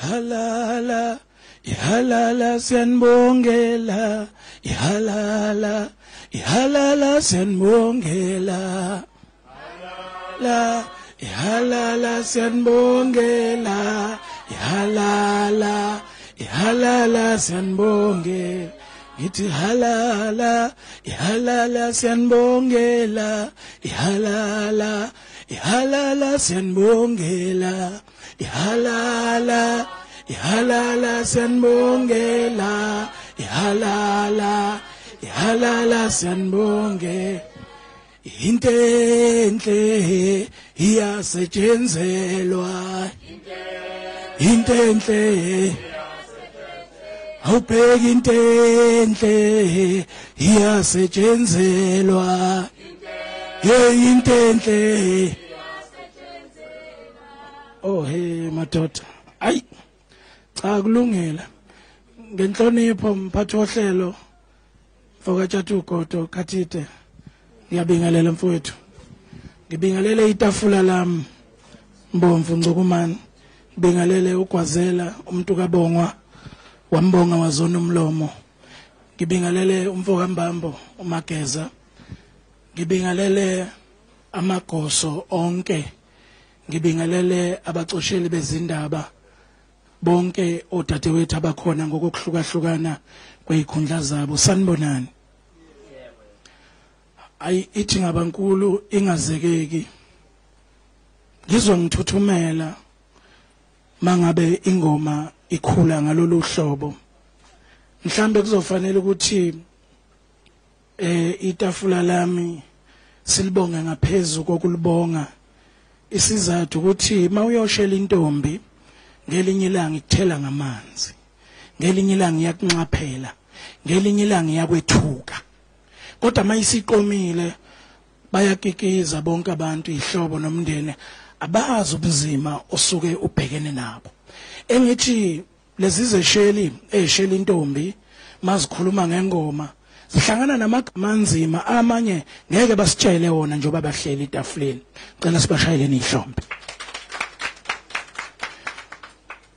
Ihalala, ihalala siyanibongela, ihalala, ihalala siyanibongela. La, ihalala siyanibongela, ihalala, ihalala siyanibongela. Ngithi halala, ihalala siyanibongela, ihalala, ihalala siyanibongela, ihalala, ihalala siyanibongela, ihalala, ihalala siyanibongela. Into enhle iyasetshenzelwa, into enhle awubheki, into enhle iyasetshenzelwa, hey into enhle. Oh hey madoda, ayi cha kulungela. Ngenhlonipho mphathi wohlelo mfokaTshatha uGodo Khathide, ngiyabingelela mfowethu, ngibingelele itafula lami Mbomvu Ngcukumane, ngibingelele uGwazela umuntu kaBongwa wambonga wazona umlomo, ngibingelele umfo kaMbambo uMageza, ngibingelele amagoso onke, ngibingelele abacosheli bezindaba bonke, odadewethu abakhona ngokuhlukahlukana kwezikhundla zabo, sanibonani. Ayi ithi ngabankulu ingazekeki, ngizwa ngithuthumela mangabe ingoma ikhula ngalolu hlobo. Mhlambe kuzofanele ukuthi itafula lami silibonge ngaphezulu kokulibonga. Isizathu ukuthi mawuyoshela intombi ngelinye ilanga ikuthela ngamanzi, ngelinye ilanga iyakunxaphela, ngelinye ilanga iyakwethuka, kodwa mayisiqomile bayakikiza bonke abantu, ihlobo nomndeni, abazi ubunzima osuke ubhekene nabo. Engithi lezi zesheli ezishela intombi mazikhuluma ngengoma zihlangana namagama anzima, amanye ngeke basitshele wona njengoba bahleli etafuleni. Cela sibashayeleni ihlombe.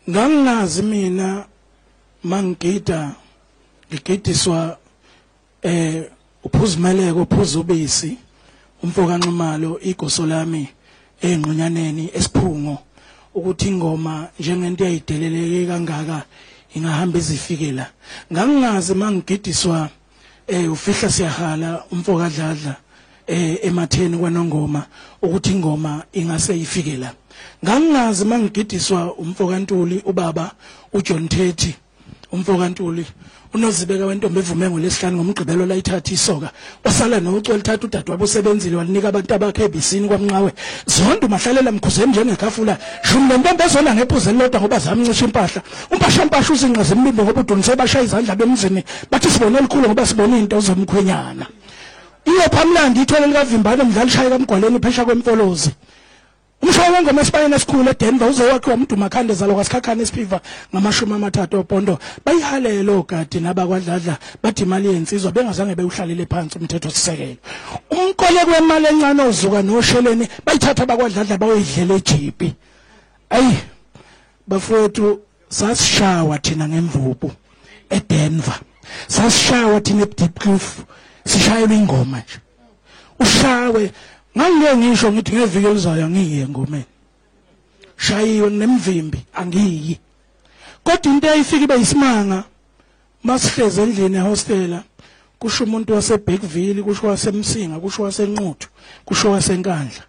Ngangingazi mina mangigida ngigidiswa uphuzimeleko uphuza ubisi umfo kaNxumalo igoso lami engqonyaneni esiphungo, ukuthi ingoma njengento eyayideleleke kangaka ingahamba izifike la. Ngangingazi mangigidiswa ufihla siyahala umfo kaDladla ematheni kwaNongoma ukuthi ingoma ingase ifike la. Ngangingazi mangigidiswa umfo kaNtuli ubaba uJohn Thethi umfo kaNtuli unozibeka wentombi evume ngolesihlanu ngomgqibelo layithatha isoka wasala nocu elithatha udadewabo usebenzile walinika abantu abakhe ebisini kwaMnqawe. Zonke umahlalela mkhuzeni njengekhafula shumi lentombi ezona ngephuzu elilodwa ngoba zamncisha impahla. Umpasha uzinqa zimbimbi ngoba udunise bashaya izandla bemzini bathi sibone elikhulu ngoba sibone into zomkhwenyana. Iyophamlandi ithole likaVimbane mdlali shaya kaMgwaleni phesha kwemfolozi. Umshayi wengoma esibayeni esikhulu eDenver uzowakhiwa uMdumakhande zalo kwaSikhakhane esiphiva ngamashumi amathathu opondo. Bayihalele ogadi nabakwadladla bathi imali yensizwa bengazange bewuhlalele phansi umthetho sisekelo. Umkoleko wemali encane ozuka nosheleni bayithatha bakwadladla bayoyidlela ejipi. Ayi bafowethu, sasishawa thina ngemvubu eDenver, sasishawa thina eDiepkloof, sishayelwa ingoma nje ushawe. Ngangike ngisho ngithi ngeviki elizayo angiyi engomeni, shayiwe nemvimbi angiyi. Kodwa into eyifika ibe isimanga masihleze endlini ehostela, kusho umuntu waseBergville, kusho waseMsinga, kusho waseNquthu, kusho waseNkandla,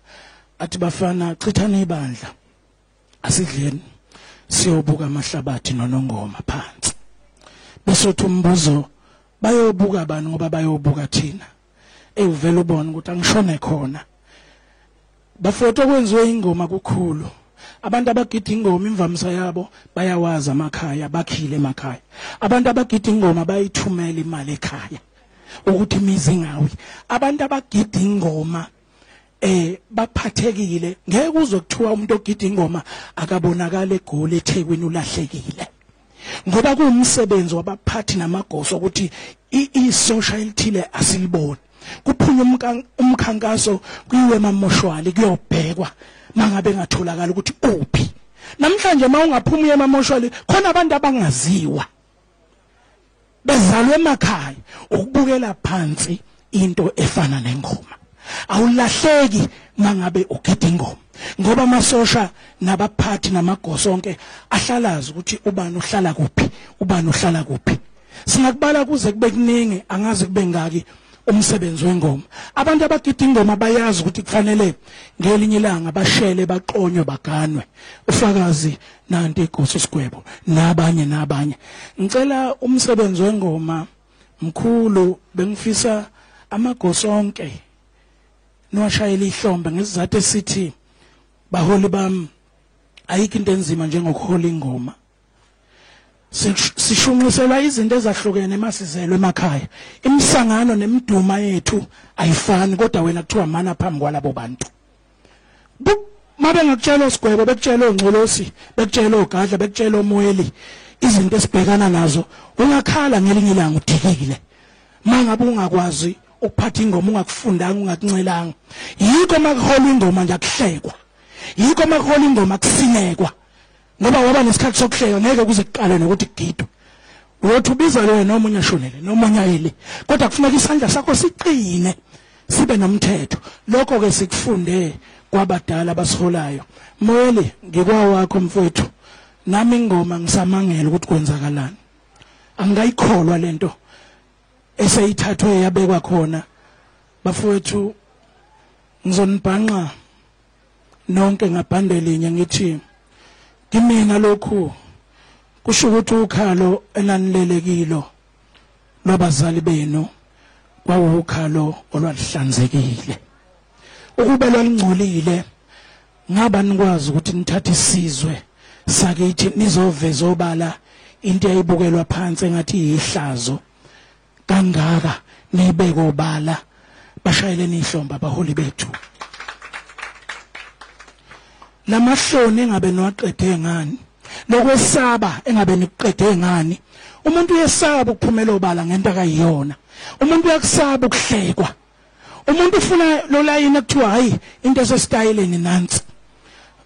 athi bafana chithani ibandla asidleni siyobuka amahlabathi noNongoma phansi. Bese uthi umbuzo bayobuka bani ngoba bayobuka thina. Ewuvela ubona ukuthi angishone khona. Bafowethu, okwenziwe ingoma kukhulu. Abantu abagida ingoma imvamisa yabo bayawazi amakhaya, bakhile emakhaya. Abantu abagida ingoma bayithumela imali ekhaya ukuthi imizi ingawi. Abantu abagida ingoma baphathekile, ngeke uzwe kuthiwa umuntu ogida ingoma akabonakala eGoli eThekwini ulahlekile, ngoba kuwumsebenzi wabaphathi namagoso ukuthi isosha elithile asiliboni. Kuphunywa umkhankaso kuyiwe emamoshwali kuyobhekwa mangabe engatholakala ukuthi uphi. Namhlanje mawungaphuma uye emamoshwali khona abantu abangaziwa bezalwe emakhaya, ukubukela phansi into efana nengoma. Awulahleki mangabe ugida ingoma, ngoba amasosha nabaphathi namagoso onke ahlalazi ukuthi ubani uhlala kuphi, ubani uhlala kuphi. Singakubala kuze kube kuningi, angazi kube ngaki umsebenzi wengoma. Abantu abagida ingoma bayazi ukuthi kufanele ngelinye ilanga bashele, baqonywe, baganwe. Ufakazi nanti igoso Sigwebo nabanye nabanye. Ngicela umsebenzi wengoma mkhulu, bengifisa amagoso onke niwashayele ihlombe ngesizathu esithi baholi bami, ayikho into enzima njengokuhola ingoma. Sishunqiselwa izinto ezahlukene masizelwe emakhaya. Imisangano nemiduma yethu ayifani, kodwa wena kuthiwa mana phambi kwalabo bantu. Mabe ngakutshela oSigwebo, bekutshela oNgcolosi, bekutshela oGadla, bekutshela oMweli, izinto esibhekana nazo, ungakhala ngelinye ilanga udikile mangabe ungakwazi ukuphatha ingoma, ungakufundanga, ungakuncelanga. Yikho makuholwa ingoma nje akuhlekwa, yikho makuholwa ingoma kusinekwa, ngoba waba nesikhathi sokuhleka ngeke kuze kuqale nokuthi kugidwe. Uyothi ubiza loyo noma unyashonele noma unyayele, kodwa kufuneka isandla sakho siqine, sibe nomthetho. Lokho ke sikufunde kwabadala abasiholayo. Moyeli, ngikwawakho mfowethu, nami ingoma ngisamangela ukuthi kwenzakalani, angikayikholwa lento eseyithathwe yabekwa khona. Bafowethu, ngizonibhanqa nonke ngabhande linye, ngithi kimina lokhu kusho ukuthi ukhalo enanilelekilo lwabazali benu kwawukhalo olwalihlanzekile. Ukube lwalingcolile, ngaba nikwazi ukuthi nithathe isizwe sakithi nizoveza obala into eyayibukelwa phansi engathi yihlazo kangaka, nibeke obala. Bashayeleni ihlombe abaholi bethu. Lamahloni engabe niwaqede ngani, lokwesaba engabe nikuqede ngani? Umuntu uyesaba ukuphumela obala ngento akayiyona, umuntu uyakusaba ukuhlekwa, umuntu ufuna lo layini ekuthiwa hayi, into esesitayeleni nansi.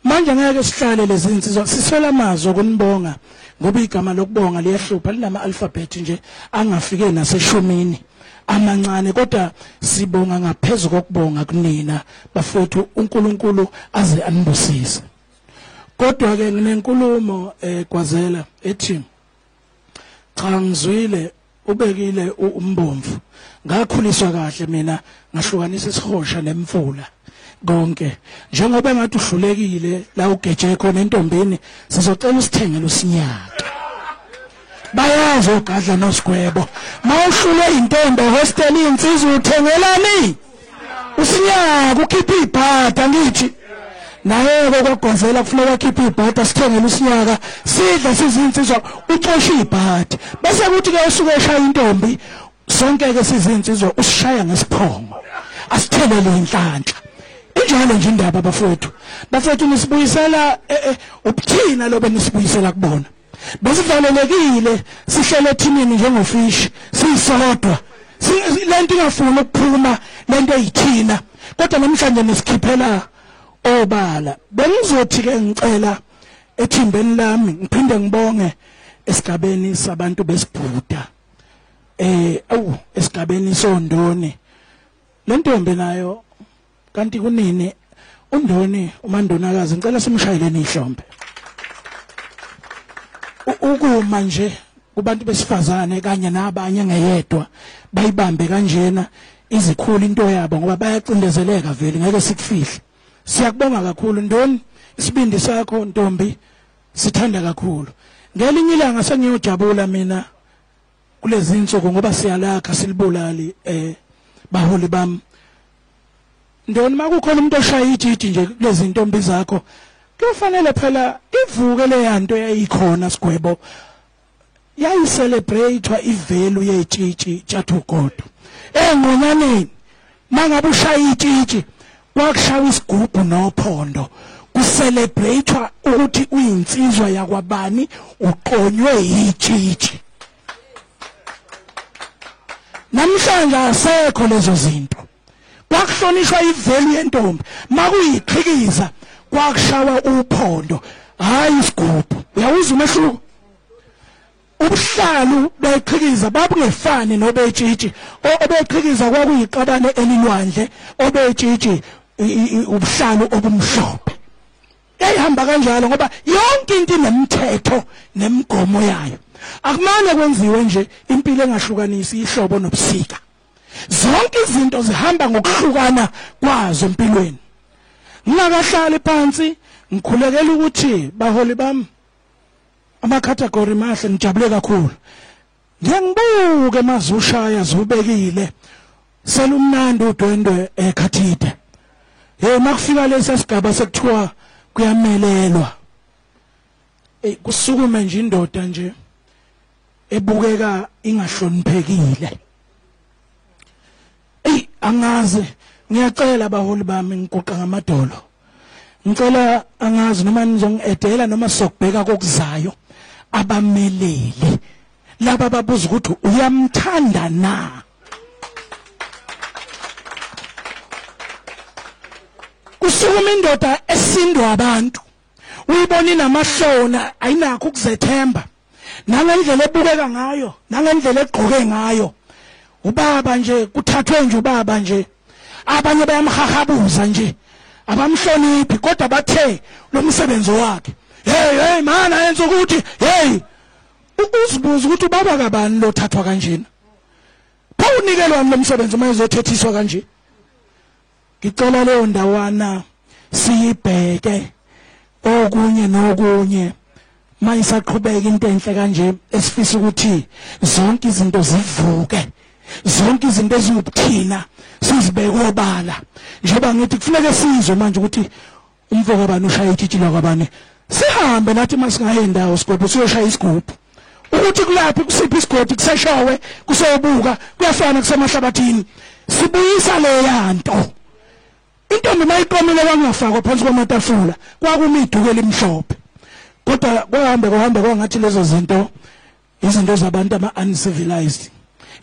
Manje ngeke sihlale lezi insizwa, siswela amazwi okunibonga, ngoba igama lokubonga liyahlupha, linama alphabet nje angafike naseshumini amancane, kodwa sibonga ngaphezulu kokubonga kunina bafowethu, uNkulunkulu aze anibusise. Kodwa ke nginenkulumo Gwazela ethi cha, ngizwile ubekile umbomvu, ngakhuliswa kahle mina, ngahlukanisa isihosha nemfula konke. Njengoba engathi uhlulekile la ugeje khona entombini, sizocela usithengele usinyaka. Bayazi oGadla noSigwebo, mawuhlulwe intombi hostel, insizwa uthengelani usinyaka, ukhipha ibhada. Ngithi naye ke kwaGwazela kufuneka akhiphe ibhada, sithengele usinyaka, sidle sizinsizwa, ucoshe ibhadi, bese kuthi ke usuke eshaya intombi, sonke ke sizinsizwa usishaya ngesiphongo, asithelele inhlanhla. Injalo nje indaba bafowethu. Bafowethu, nisibuyisela ubuthina lobe nisibuyisela kubona. Besivalelekile sihlele ethinini njengofish sisodwa, lento ingafuni ukuphuma, lento eyithina, kodwa namhlanje nisikhiphela obala. Bengizothi ke ngicela ethimbeni lami ngiphinde ngibonge esigabeni sabantu besibhuda, awu, esigabeni sondoni, lentombi nayo kanti kunini undoni umandonakazi, ngicela simshayeleni ihlombe. Ukuma nje kubantu besifazane kanye nabanye ngeyedwa bayibambe kanjena izikhulu into yabo, ngoba bayacindezeleka vele, ngeke sikufihle. Siyakubonga kakhulu Ndoni, isibindi sakho ntombi sithanda kakhulu. Ngelinye ilanga sengiyojabula mina kulezi insuku, ngoba siyalakha silibulali. Baholi bami, Ndoni, makukhona umuntu oshaya itshitshi nje kulezi ntombi zakho, kuyofanele phela ivuke le yanto yayikhona. Sigwebo, yayicelebratewa ivalue yetshitshi tshathugodo engqonyaneni. Mangabe ushaya itshitshi, kwakushawa isigubhu nophondo, kucelebratewa ukuthi uyinsizwa yakwabani, uqonywe yitshitshi. Namhlanje asekho lezo zinto. Kwakuhlonishwa ivalue yentombi, makuyiqhikiza kwakushawa uphondo. Hayi isigubhu, uyawuzwa umehluko? Ubuhlalu beqhikiza babungefani nobetshitshi. Obeqhikiza kwakuyiqabane elilwandle, obetshitshi ubuhlalu obumhlophe. Yayihamba kanjalo ngoba yonke into inemithetho nemigomo yayo. Akumane kwenziwe nje impilo engahlukanisi ihlobo nobusika. Zonke izinto zihamba ngokuhlukana kwazo empilweni. Ngingakahlali phansi ngikhulekela ukuthi baholi bami ama-category mahle, ngijabule kakhulu. Ngiyangibuke mazushaya zubekile selumnandi udwendwe ekhathide. Hey, makufika lesi sigaba sekuthiwa kuyamelelwa, ey kusukume nje indoda nje ebukeka ingahloniphekile. Ey angazi, ngiyacela baholi bami, ngiguqa ngamadolo, ngicela angazi noma nizongi-edela noma sokubheka kokuzayo. Abameleli laba babuza ukuthi uyamthanda na. Kusukuma indoda esindwa abantu, uyibona inamahloni, ayinakho ukuzethemba, nangendlela ebukeka ngayo, nangendlela egqoke ngayo. Ubaba nje kuthathwe nje ubaba nje, abanye bayamhahabuza nje, abamhloniphi, kodwa bathe lo msebenzi wakhe. Hey hey mana yenza ukuthi hey, uzibuza ukuthi ubaba kabani lo thathwa kanjena, pho unikelwani lo msebenzi uma ezothethiswa kanje? Ngicela leyo ndawana siyibheke okunye nokunye mayisaqhubeka into enhle kanje, esifisa ukuthi zonke izinto zivuke, zonke izinto eziwubuthina sizibeke obala. Njengoba ngithi kufuneka sizwe manje ukuthi umfo kabani ushaya itshitshi lakabani, sihambe nathi masingaye indawo sigubhu siyoshaya isigubhu, ukuthi kulaphi kusiphi isigodi, kuseshowe, kusobuka, kuyafana kusemahlabathini. Sibuyisa leyanto. Intombi mayiqomile kwangafakwa phansi kwamatafula, kwakumi iduku elimhlophe. Kodwa kwahambe kuhambe kwangathi lezo zinto izinto zabantu ama-uncivilized,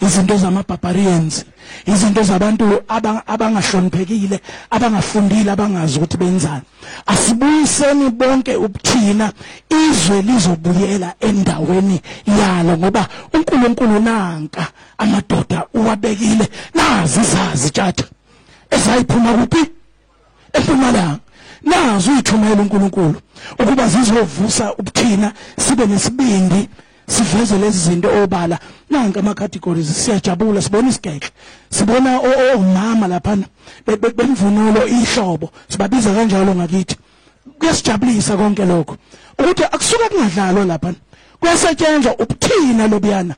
izinto zama-barbarians, izinto zabantu abangahloniphekile, abangafundile, abangazi ukuthi benzani. Asibuyiseni bonke ubuthina, izwe lizobuyela endaweni yalo, ngoba uNkulunkulu nanka amadoda uwabekile. Nazi izazi tjatha ezayiphuma kuphi? Empumalanga. Nazi uyithumela uNkulunkulu ukuba zizovusa ubuthina, sibe nesibindi, siveze lezi zinto obala. Nanka ama categories, siyajabula, sibona isigekle, sibona omama laphana bemvunulo ihlobo, sibabiza kanjalo ngakithi. Kuyasijabulisa konke lokho ukuthi akusuka kungadlalwa lapha, kuyasetshenzwa ubuthina lobuyana.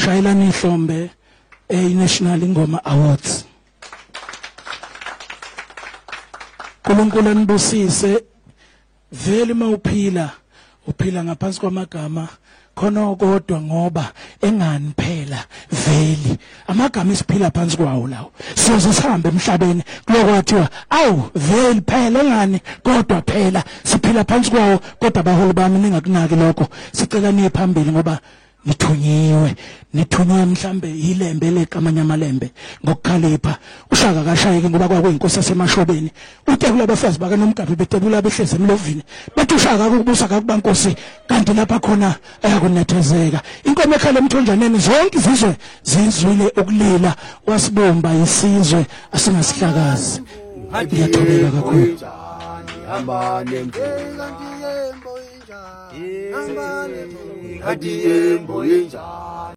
Shayelani ihlombe eNational Ingoma Awards. uNkulunkulu anibusise. Vele mawuphila uphila ngaphansi kwamagama khona kodwa, ngoba engani phela veli amagama esiphila phansi kwawo lawo. Siyoze sihambe emhlabeni kulokwathiwa awu veli phela engani kodwa phela siphila phansi kwawo. Kodwa abaholi bami ningakunaki lokho, sicela niye phambili ngoba nithunyiwe, nithunywe mhlambe ilembe leqamanye amalembe ngokukhalipha. Ushaka kashayeki ngoba kwakuyinkosi yasemashobeni. Utekula abafazi bakaNomgabe betekula behlezi emlovini, bathi ushaka ukubusa kakuba nkosi, kanti lapha khona ayakunethezeka. Inkomo ekhala emthonjaneni, zonke izizwe zizwile ukulila, wasibumba isizwe asingasihlakazi. Ngiyathobeka kakhulu. Kanti yembo injani?